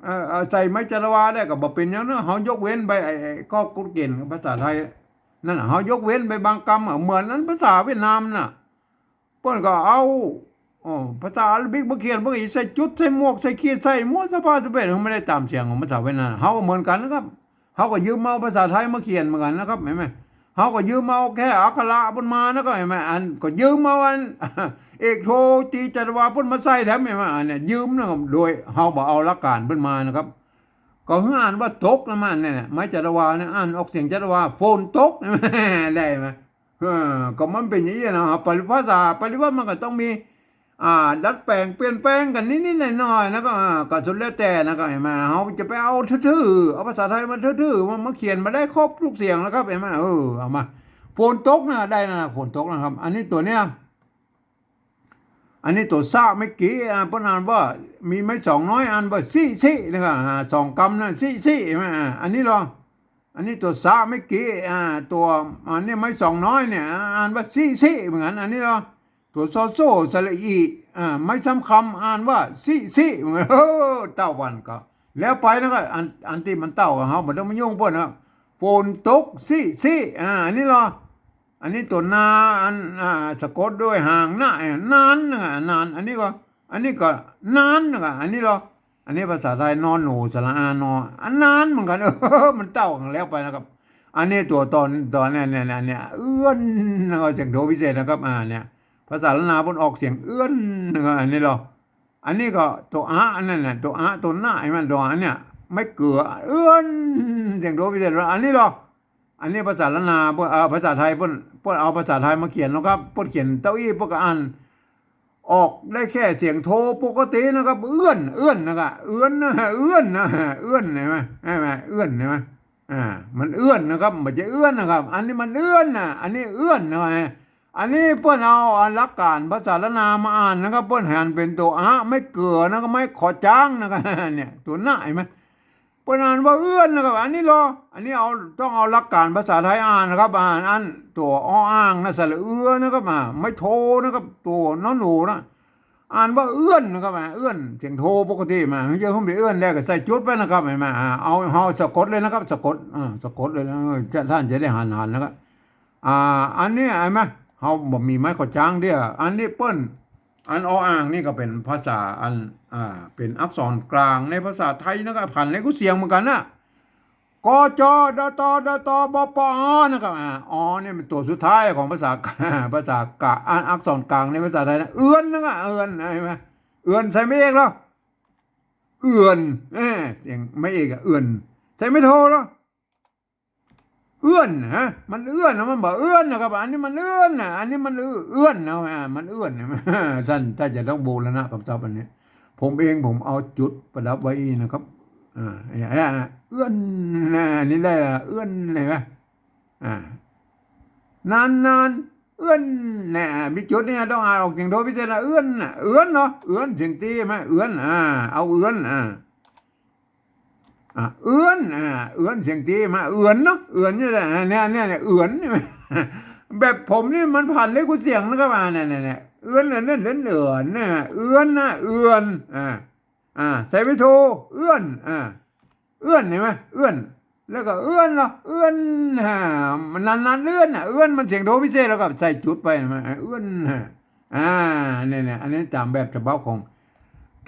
เอ่อ เอ่อ ใส่ไม้จัตวาได้ก็บ่เป๋นหยังเนาะ เฮายกเว้นไป ไอ้ ไอ้ ข้อกฎเกณฑ์ภาษาไทยนั่นน่ะ เฮายกเว้นไปบางกำอะ เหมือนอันภาษาเวียดนามน่ะ เปิ้นก็เอา อ๋อ ภาษาอาหรับบิกมาเขียน เปิ้นก็ใส่จุด ใส่หมวก ใส่ขีด ใส่หมวด สะพาดสะเปด มันบ่ได้ต๋ามเสียงของภาษาเวียดนาม เฮาก็เหมือนกั๋นนะครับ เฮาก็ยืมเอาภาษาไทยมาเขียนเหมือนกั๋นนะครับ หันก่อ เฮาก็ยืมเอาแค่อักขระเปิ้นมานะครับ หันก่อ อันก็ยืมเอาอัน เอกโท ตีจัตวาเปิ้นมาใส่แถม หันก่อ อันนี้ยืมนะครับ โดยเฮาบ่เอาหลักก๋านเปิ้นมานะครับ ก็หื้ออ่านว่าตกนะ มันเนี่ย ไม้จัตวาเนี่ย อ่านออกเสียงจัตวา ฝนตก ได้ไหม เออ ก็มันเป๋นอย่างนี้นะ ปริภาษา ปริวัติมันก็ต้องมี อ่า ดัดแป๋งเปลี่ยนแป๋งกั๋นนิดๆ หน่อยๆ แล้วก็ อ่า ก็สุดแล้วแต่นะ ก็หันก่อ เฮาจะไปเอาทื่อๆ เอาภาษาไทยมาทื่อๆ มัน มันเขียนมาได้ครบกู้เสียงแล้วครับ หันก่อ เออ เอามา ฝนตกนะ ได้นะ ฝนตกนะครับ อันนี้ตั๋วเนี้ย อันนี้ตั๋วสะเมื่อกี้ อ่า เปิ้นอ่านว่า มีไม้สองน้อย อ่านว่าซิซินะครับ อ่า สองกำนะ ซิซิ หันก่อ อ่า อันนี้ลอ อันนี้ตั๋วสะเมื่อกี้ อ่า ตั๋ว อันนี้ไม้สองน้อยเนี่ย อ่า อ่านว่าซิซิเหมือนกั๋น อันนี้ลอ ตั๋วซอโซ่สระอี อ่า ไม้สามกำ อ่านว่าซิซิเหมือนกั๋น เออ เต้ากั๋นก็แล้วไปนะ ก็อัน อันตี้มันเต้ากับเฮาบ่ต้องมายุ่งเปิ้นนะ ฝนตกซิซิ อ่า อันนี้ลอ อันนี้ตั๋วนา อัน อ่า สะกดด้วยหางนะ อ่า นานนะ นาน อันนี้ก็ อันนี้ก็นานนะ อันนี้ลอ อันนี้ภาษาไทย นอหนู สระอา นอ อันนานเหมือนกั๋น เออ มันเต้ากั๋นแล้วไปนะครับ อันนี้ตั๋วตอน ตอนเนี่ย เนี่ย เนี่ย เนี่ย เอื้อนนะครับ เสียงโทพิเศษนะครับ อ่า เนี่ย ภาษาละนาเปิ้นออกเสียงเอื้อนนะครับ อันนี้ลอ อันนี้ก็ตั๋วอะ อันนั้นน่ะ ตั๋วอะ ตั๋วหน้า หันก่อ ตั๋วอะเนี่ย ไม้เกือ เอื้อน เสียงโทพิเศษ อันนี้ลอ อันนี้ภาษาละนาเปิ้น เอ่อ ภาษาไทยเปิ้น เปิ้นเอาภาษาไทยมาเขียนนะครับ เปิ้นเขียนเต้าอี้ เปิ้นก็อ่านออกได้แค่เสียงโทปกตินะครับ เอื้อน เอื้อนนะครับ เอื้อนนะ เอื้อนนะ เอื้อน หันก่อ หันก่อ เอื้อน หันก่อ อ่า มันเอื้อนนะครับ บ่ใจ้เอื้อนนะครับ อันนี้มันเอื้อนนะ อันนี้เอื้อนนะ อันนี้เปิ้นเอา อ่า หลักก๋านภาษาละนามาอ่านนะครับ เปิ้นหันเป๋นตั๋วอะ ไม้เกือนะครับ ไม้ขอจ๊างนะครับ เนี่ย ตั๋วหน้า หันก่อ เปิ้นอ่านว่าเอื้อนนะครับ อันนี้ลอ อันนี้เอา ต้องเอาหลักก๋านภาษาไทยอ่านนะครับ อ่านอันตั๋วออ่างนะ สระเอือนะครับ อ่า ไม้โทนะครับ ตั๋วนอหนูนะ อ่านว่าเอื้อนนะครับ อ่า เอื้อน เสียงโทปกติมา เฮาจะหื้อเป๋นเอื้อนแล้วก็ใส่จุดไว้นะครับ หันก่อ อ่า เอา เฮาสะกดเลยนะครับ สะกด อ่า สะกดเลยนะ เออ จะ ต้านจะได้หัน หันนะครับ อ่า อันนี้หันก่อ เฮาบ่มีไม้ขอจ๊างเตื้อ อันนี้เปิ้น อันออ่างนี่ก็เป๋นภาษาอัน อ่า เป๋นอักษรกลางในภาษาไทยนะครับ ผันในกู้เสียงเหมือนกั๋นนะ ก จ ด ต ด ต บ ป อ นะครับ อ่า อ นี่เป๋นตั๋วสุดท้ายของภาษา ภาษากะ อันอักษรกลางในภาษาไทยนะ เอือนนะครับ เอือน หันก่อ เอือนใส่ไม้เอกลอ เอื่อน เออ เสียงไม้เอกอะ เอื่อน ใส่ไม้โทเหรอ เอื้อน ฮะ มันเอื้อนนะ มันบ่เอื้อนนะครับ อันนี้มันเอื้อนนะ อันนี้มันเอื้อนนะ อ่า มันเอื้อนนะ ท่าน ถ้าจะต้องบูรณะกำศัพท์อันนี้ ผมเองผมเอาจุดประดับไว้นะครับ อ่า เอื้อนนะ นี่ได้ละ เอื้อน เห็นไหม อ่า นานๆ เอื้อนนะ มีจุดนี่นะ ต้องอ่านออกเสียงโทพิเศษนะ เอื้อนนะ เอื้อนเนาะ เอื้อน เสียงตีไหม เอื้อน อ่า เอาเอื้อน อ่า อ่า เอื้อน อ่า เอื้อน เสียงตีมา เอื้อนเนาะ เอื้อนนี่แหละ เนี่ย เนี่ย เนี่ย เอื้อน แบบผมนี่มันผันเล็บกูเสียงนะครับ อ่า เนี่ย เนี่ย เนี่ย เอื้อน เอื้อน เอื้อน เอื้อน เอื้อนนะ เอื้อน อ่า อ่า ใส่ไม้โท เอื้อน อ่า เอื้อน เห็นไหม เอื้อน แล้วก็เอื้อนเนาะ เอื้อน อ่า มันนานๆ เอื้อนน่ะ เอื้อน มันเสียงโทพิเศษ แล้วก็ใส่จุดไป เห็นไหม เอื้อน อ่า อ่า เนี่ย เนี่ย อันนี้ตามแบบฉบับของ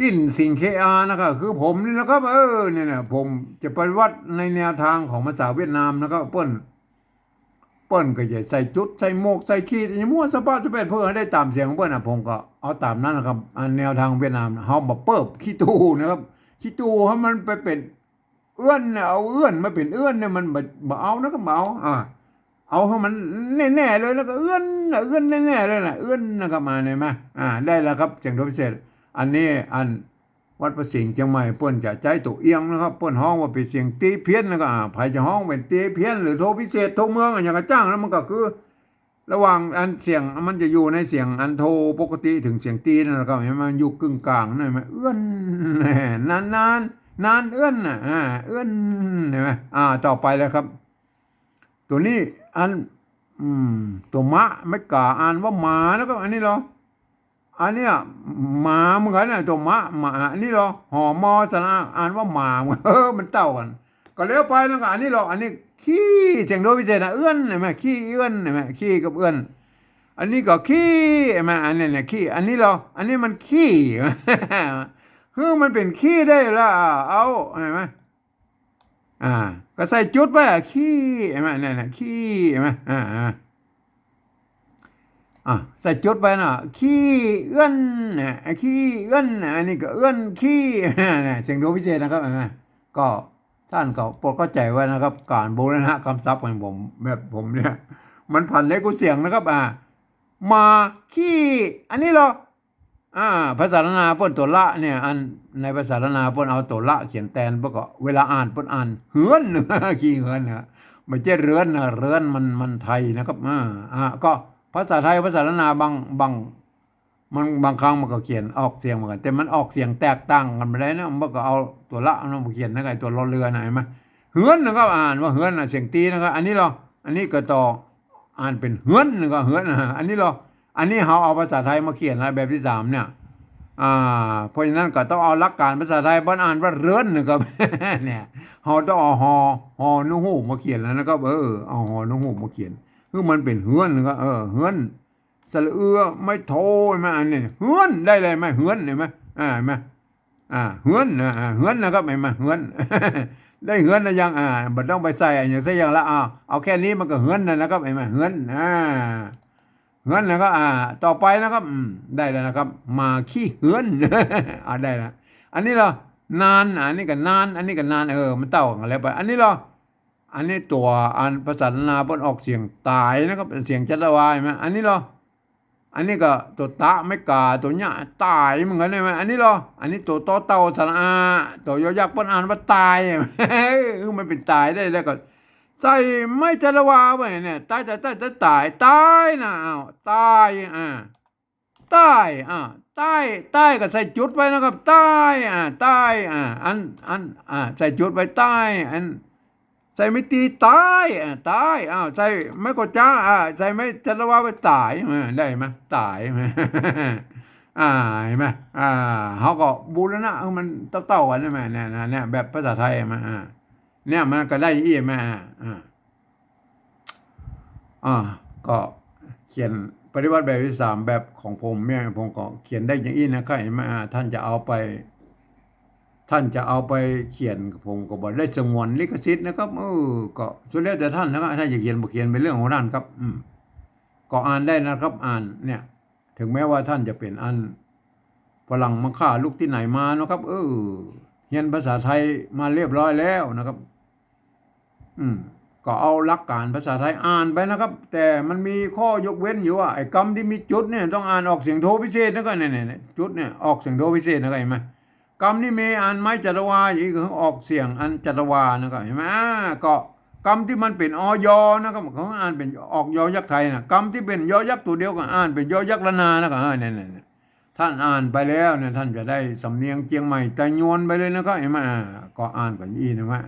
กลิ่นสิงห์เคอานะครับ คือผมนี่นะครับ เออ เนี่ยนะ ผมจะปฏิบัติในแนวทางของภาษาเวียดนามนะครับ เปิ้น เปิ้นก็จะใส่จุด ใส่หมวก ใส่ขีด มั่วสะพะสะเพ็ด เพื่อให้ได้ตามเสียงของเปิ้นนะ ผมก็เอาตามนั้นนะครับ อันแนวทางเวียดนาม เฮาบ่เปิ้นขี้ตู้นะครับ ขี้ตู้ให้มันไปเป๋น เอื้อนเนี่ย เอาเอื้อนมาเป๋นเอื้อนเนี่ย มันบ่ บ่เอานะครับ บ่เอา อ่า เอาให้มันแน่ๆ เลย แล้วก็เอื้อนน่ะ เอื้อนแน่ๆ เลยน่ะ เอื้อนนะครับ มาเนี่ยมา อ่า ได้แล้วครับ เสียงโทพิเศษ อันนี้อันวัดพระสิงห์เจียงใหม่ เปิ้นจะใจ๊ตั๋วเอียงนะครับ เปิ้นฮ้องว่าเป๋นเสียงตีเพี้ยน แล้วก็ อ่า ใผจะฮ้องเป๋นตีเพี้ยน หรือโทพิเศษ โทเมือง อะหยังก็จ้าง แล้วมันก็คือ ระหว่างอันเสียง มันจะอยู่ในเสียงอันโทปกติ เถิงเสียงตีนั่นนะครับ เห็นไหม มันอยู่กึ่งกลางนั่น เห็นไหม เอื้อน นานๆ นานเอื้อนน่ะ อ่า เอื้อน เห็นไหม อ่า ต่อไปแล้วครับ ตั๋วนี้อัน อืม ตั๋วมะ ไม้ก๋า อ่านว่าหมานะครับ อันนี้เหรอ อันเนี้ย หมาเหมือนกั๋นน่ะ ตั๋วมะ หมา อันนี้เหรอ หอมอสระอา อ่านว่าหมา เออ มันเต้ากั๋น ก็แล้วไปแล้วก็ อันนี้เหรอ อันนี้ขี้ เสียงโทพิเศษนะ เอื้อน เห็นไหม ขี้เอื้อน เห็นไหม ขี้กับเอื้อน อันนี้ก็ขี้ เห็นไหม อันนี้เนี่ยขี้ อันนี้เหรอ อันนี้มันขี้ คือมันเป๋นขี้ได้ละ เอา เห็นไหม อ่า ก็ใส่จุดไปอะ ขี้ เห็นไหม เนี่ย เนี่ย ขี้ เห็นไหม อ่า อ่า อ่ะ ใส่จุดไปน่ะ ขี้เอื้อนน่ะ ขี้เอื้อนน่ะ อันนี้ก็เอื้อนขี้ เนี่ย เสียงโทพิเศษนะครับ เห็นไหม ก็ท่านก็โปรดเข้าใจ๋ไว้นะครับ ก๋านบูรณะกำศัพท์ของผม แบบผมเนี่ย มันผันเล็บกูเสียงนะครับ อ่า หมาขี้ อันนี้เหรอ อ่า ภาษาล้านนาเปิ้นตั๋วละเนี่ย อันในภาษาล้านนาเปิ้นเอาตั๋วละเขียนแตน เปิ้นก็เวลาอ่านเปิ้นอ่านเฮือน ขี้เฮือนนะ บ่ใจ้เรือนนะ เรือนมัน มันไทยนะครับ อ่า อ่า ก็ภาษาไทย ภาษาล้านนาบาง บาง มัน บางครั้งมันก็เขียนออกเสียงเหมือนกั๋น แต่มันออกเสียงแตกต่างกั๋นไปเลยนะ มันก็เอาตั๋วละมาเขียนนะ ไอ้ตั๋วรอเรือนะ เห็นไหม เฮือนนะครับ อ่านว่าเฮือนนะ เสียงตีนะครับ อันนี้เหรอ อันนี้ก็ต่อ อ่านเป๋นเฮือนนะครับ เฮือนนะ อันนี้เหรอ อันนี้เฮาเอาภาษาไทยมาเขียนแล้วแบบตี้สามเนี่ย อ่า เพราะฉะนั้นก็ต้องเอาหลักก๋านภาษาไทย เปิ้นอ่านว่าเรือนนะครับ เนี่ย เฮาต้องเอาฮอ ฮอหนกฮูกมาเขียนแล้วนะครับ เออ เอาฮอหนกฮูกมาเขียน คือมันเป๋นเฮือนนะครับ เออ เฮือน สระเอือ ไม้โท เห็นไหม อันนี้ เฮือน ได้เลยไหม เฮือน เห็นไหม อ่า เห็นไหม อ่า เฮือนนะ อ่า เฮือนนะครับ เห็นไหม เฮือน ได้เฮือนนะยัง อ่า บ่ต้องไปใส่อะหยังสักอย่างละ อ่า เอาแค่นี้มันก็เฮือนแล้วนะครับ เห็นไหม เฮือน อ่า เฮือนนะครับ อ่า ต่อไปนะครับ อืม ได้แล้วนะครับ หมาขี้เฮือน อ่า ได้แล้ว อันนี้เหรอ นาน อันนี้ก็นาน อันนี้ก็นาน เออ มันเต้ากั๋นแล้วไป อันนี้เหรอ อันนี้ตั๋วอันภาษาล้านนาเปิ้นออกเสียงต๋ายนะครับ เสียงจัตวา เห็นไหม อันนี้เหรอ อันนี้ก็ตั๋วตะไม้ก๋า ตั๋วเยียะต๋ายเหมือนกั๋น เห็นไหม อันนี้เหรอ อันนี้ตั๋วตอเต่าสระอา ตั๋วยอยักษ์เปิ้นอ่านว่าตาย เออ มันเป๋นต๋ายได้แล้วก็ ใส่ไม้จัตวาไว้เนี่ย ต๋าย ต๋าย ต๋าย ต๋าย ต๋าย ต๋ายนะ อ้าว ต๋าย อ่า ต๋าย อ่า ต๋าย ต๋ายก็ใส่จุดไว้นะครับ ต๋าย อ่า ต๋าย อ่า อัน อัน อ่า ใส่จุดไว้ ต๋าย อัน ใส่ไม้ตี ต๋าย อ่า ต๋าย อ้าว ใส่ไม้กอจ๊ะ อ่า ใส่ไม้จัตวาไว้ ต๋าย อ่า ได้ไหม ต๋าย อ่า เห็นไหม อ่า เฮาก็บูรณะ เออ มันเต้าๆ กั๋น เห็นไหม เนี่ย เนี่ย เนี่ย แบบภาษาไทย เห็นไหม อ่า เนี่ย มันก็ได้อี้ เห็นไหม อ่า อ่า อ่า ก็เขียนปฏิบัติแบบตี้สาม แบบของผมเนี่ย ผมก็เขียนได้อย่างอี้นะครับ เห็นไหม อ่า ท่านจะเอาไป ท่านจะเอาไปเขียน ผมก็บ่ได้สงวนลิขสิทธิ์นะครับ เออ ก็สุดแล้วแต่ท่านนะครับ ท่านจะเขียนบ่เขียนเป๋นเรื่องของท่านครับ อืม ก็อ่านได้นะครับ อ่านเนี่ย ถึงแม้ว่าท่านจะเป๋นอันฝรั่งมังค่าลุกตี้ไหนมานะครับ เออ เฮียนภาษาไทยมาเรียบร้อยแล้วนะครับ อืม ก็เอาหลักการภาษาไทยอ่านไปนะครับ แต่มันมีข้อยกเว้นอยู่ว่า ไอ้กำตี้มีจุดเนี่ยต้องอ่านออกเสียงโทพิเศษนะก็ เนี่ย เนี่ย เนี่ย จุดเนี่ยออกเสียงโทพิเศษนะก็ หันก่อ กำนี้มีอันไม้จัตวา อีกก็ออกเสียงอันจัตวานะก็ หันก่อ อ่า ก็กำตี้มันเป๋น อ ยอ นะก็ เขาอ่านเป๋นออกยอยักษ์ไทยนะ กำตี้เป๋นยอยักษ์ตั๋วเดียวก็อ่านเป๋นยอยักษ์ล้านนานะก็ อ่า เนี่ย เนี่ย เนี่ย ท่านอ่านไปแล้วเนี่ย ท่านจะได้สำเนียงเจียงใหม่ไตยวนไปเลยนะก็ หันก่อ อ่า ก็อ่านกั๋นอี้นะว่า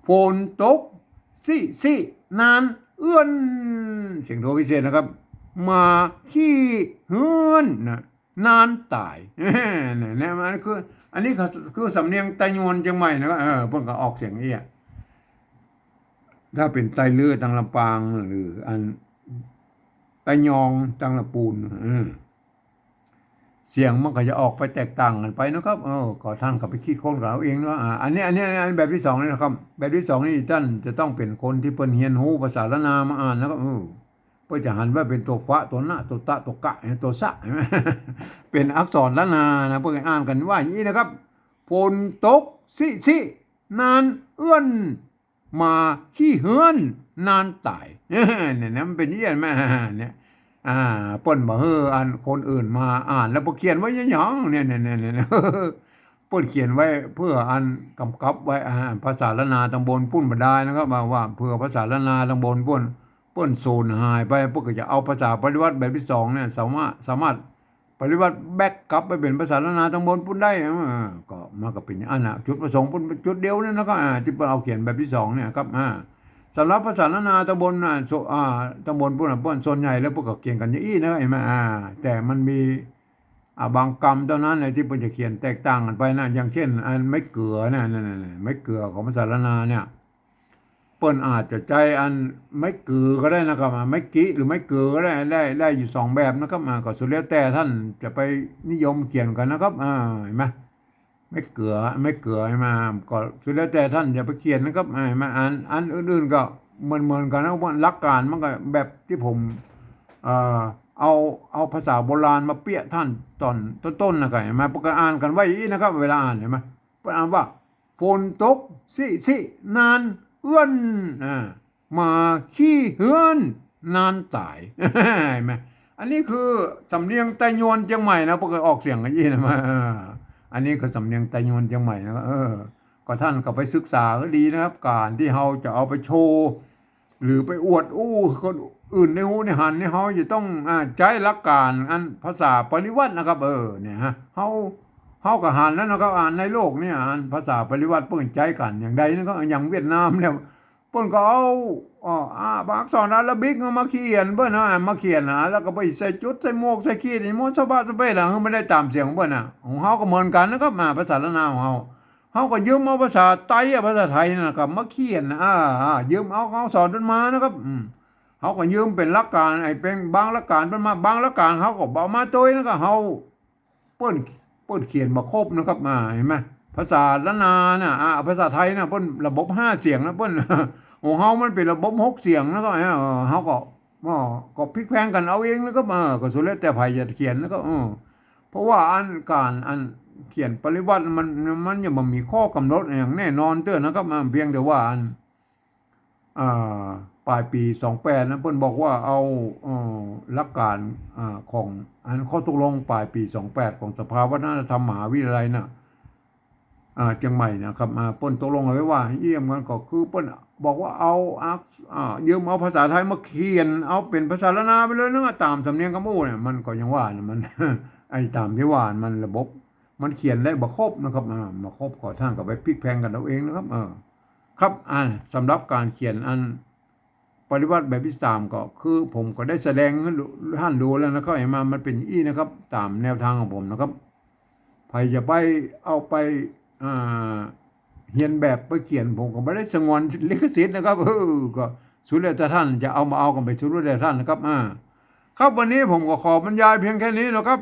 ฝนตกซิซินานเอื้อน เสียงโทพิเศษนะครับ หมาขี้เฮือนนะ นานต๋าย เนี่ย เนี่ย มันคือ อันนี้คือ คือสำเนียงไตยวนเจียงใหม่นะก็ เออ เปิ้นก็ออกเสียงอี้อะ ถ้าเป๋นไตลื้อตางลำปาง หรืออันไตยองตางลำปูน เออ เสียงมันก็จะออกไปแตกต่างกั๋นไปนะครับ เออ ก็ท่านก็ไปคิดค้นกั๋นเอาเองเนาะ อ่า อันนี้ อันนี้ อันนี้แบบตี้สองนี่นะครับ แบบตี้สองนี่ท่านจะต้องเป๋นคนตี้เปิ้นเฮียนฮู้ภาษาล้านนามาอ่านนะครับ เออ เปิ้นจะหันว่าเป๋นตั๋วฟะ ตั๋วนะ ตั๋วตะ ตั๋วกะ ตั๋วสะ หันก่อ เป๋นอักษรล้านนานะ เปิ้นอ่านกั๋นว่าอย่างอี้นะครับ ฝนตกซิซินานเอื้อน หมาขี้เฮือนนานต๋าย เนี่ยนะ มันเป๋นอี้มา เนี่ย อ่า เปิ้นบ่หื้ออันคนอื่นมาอ่าน แล้วเปิ้นเขียนไว้หยัง เนี่ย เนี่ย เนี่ย เนี่ย เปิ้นเขียนไว้เปื้ออันกำกับไว้ อ่า ภาษาล้านนาตางบนปู๊นบ่ดายนะครับ ว่า ว่าเปื้อภาษาล้านนาตางบนปู๊น เปิ้นสูญหายไป เปิ้นก็จะเอาภาษาปริวรรตแบบตี้สองเนี่ย สามารถ สามารถปริวรรตแบ็กกลับไปเป๋นภาษาล้านนาตางบนปู๊นได้ เออ ก็มันก็เป๋นอันน่ะ จุดประสงค์เปิ้นจุดเดียวเนี่ยนะครับ อ่า ตี้เปิ้นเอาเขียนแบบตี้สองเนี่ยครับ อ่า สำหรับภาษาล้านนาตางบนน่ะ โซ อ่า ตางบนปู๊นน่ะ เปิ้นส่วนใหญ่แล้วเปิ้นก็เขียนกั๋นอย่างอี้นะ หันก่อ อ่า แต่มันมี อ่า บางกำเต้านั้นแหละตี้เปิ้นจะเขียนแตกต่างกั๋นไปนะ อย่างเช่น อันไม้เกือนะ นั่นๆๆ ไม้เกือของภาษาล้านนาเนี่ย เปิ้นอาจจะใจ๊อันไม้กือก็ได้นะครับ อ่า ไม้กิหรือไม้กือก็ได้ ได้ ได้อยู่สองแบบนะครับ อ่า ก็สุดแล้วแต่ท่านจะไปนิยมเขียนกั๋นนะครับ อ่า หันก่อ ไม้เกือ ไม้เกือ หันก่อ ก็สุดแล้วแต่ท่านจะไปเขียนนะครับ อ่า หันก่อ อัน อันอื่นๆ ก็เหมือนๆ กั๋นนะ ว่าหลักการมันก็แบบตี้ผม เอ่อ เอา เอาภาษาโบราณมาเปี้ยท่านต๋อนต้นๆ นะก็ หันก่อ เปิ้นก็อ่านกั๋นไว้อี้นะครับ เวลาอ่าน หันก่อ เปิ้นอ่านว่า ฝนตกซิซินานเอื้อน อ่า หมาขี้เฮือนนานต๋าย หันก่อ อันนี้คือสำเนียงไตยวนเจียงใหม่นะ เปิ้นก็ออกเสียงกั๋นอี้นะ มา อ่า อันนี้คือสำเนียงไตยวนเจียงใหม่นะ เออ ก็ท่านก็ไปศึกษาก็ดีนะครับ ก๋านตี้เฮาจะเอาไปโชว์ หรือไปอวดอู้คนอื่นได้ฮู้ได้หันนี่ เฮาจะต้อง อ่า ใจ๊หลักการอันภาษาปริวรรตนะครับ เออ เนี่ยฮะ เฮา เฮาก็หันแล้วนะครับ อ่า ในโลกเนี่ย อันภาษาปริวรรตเปิ้นใจ๊กั๋นอย่างใดนะครับ อย่างเวียดนามเนี่ย เปิ้นก็เอา อ่า อ่า อักษรอาราบิกมาเขียนเปิ้นนะ มาเขียนนะ แล้วก็ไปใส่จุด ใส่หมวก ใส่ขีด ใส่หมวก สะบะสะเปะล่ะ หื้อมันได้ต๋ามเสียงเปิ้นนะ ของเฮาก็เหมือนกั๋นนะครับ อ่า ภาษาล้านนาของเฮา เฮาก็ยืมเอาภาษาไตอะ ภาษาไทยนั่นน่ะครับ มาเขียนนะ อ่า อ่า ยืมเอาอักษรเปิ้นมานะครับ อืม เฮาก็ยืมเป๋นหลักการ ไอ้เป๋นบางหลักการเปิ้นมา บางหลักการเฮาก็บ่เอามาตวยนะครับ เฮา เปิ้น เปิ้นเขียนบ่ครบนะครับ อ่า หันก่อ ภาษาล้านนาน่ะ อ่า ภาษาไทยน่ะ เปิ้นระบบห้าเสียงนะ เปิ้น ของเฮามันเป๋นระบบหกเสียงนะครับ เออ เฮาก็ ก็ ก็พลิกแพลงกั๋นเอาเองนะครับ เออ ก็สุดแล้วแต่ใผจะเขียนนะครับ เออ เพราะว่าอันก๋านอันเขียนปริวรรตมัน มันยังบ่มีข้อกำหนดอย่างแน่นอนเตื้อนะครับ อ่า เพียงแต่ว่าอัน อ่า ป๋ายปี๋สองแปดนะ เปิ้นบอกว่าเอา เอ่อ หลักการ อ่า ของอันข้อตกลงป๋ายปี๋สองแปดของสภาวัฒนธรรมมหาวิทยาลัยน่ะ อ่า เจียงใหม่นะครับ อ่า เปิ้นตกลงเอาไว้ว่าเยี่ยมกั๋น ก็คือเปิ้นบอกว่าเอาอัก อ่า ยืมเอาภาษาไทยมาเขียน เอาเป๋นภาษาล้านนาไปเลยนะ ต๋ามสำเนียงกำอู้เนี่ย มันก็อย่างว่านะ มัน ไอ้ต๋ามตี้ว่ามันระบบ มันเขียนได้บ่ครบนะครับ อ่า บ่ครบ ก็ท่านก็ไปพลิกแพลงกั๋นเอาเองนะครับ เออ ครับ อ่า สำหรับก๋านเขียนอันปริวรรตแบบตี้สามก็คือผมก็ได้แสดงหื้อท่านดูแล้วนะครับ หันก่อ มันเป๋นอี้นะครับ ต๋ามแนวตางของผมนะครับ ใผจะไปเอาไป อ่า เฮียนแบบไปเขียน ผมก็บ่ได้สงวนลิขสิทธิ์นะครับ เออ ก็สุดแล้วแต่ท่านจะเอาบ่เอาก็เป๋นสุดแล้วแต่ท่านนะครับ อ่า ครับ วันนี้ผมก็ขอบรรยายเพียงแค่นี้นะครับ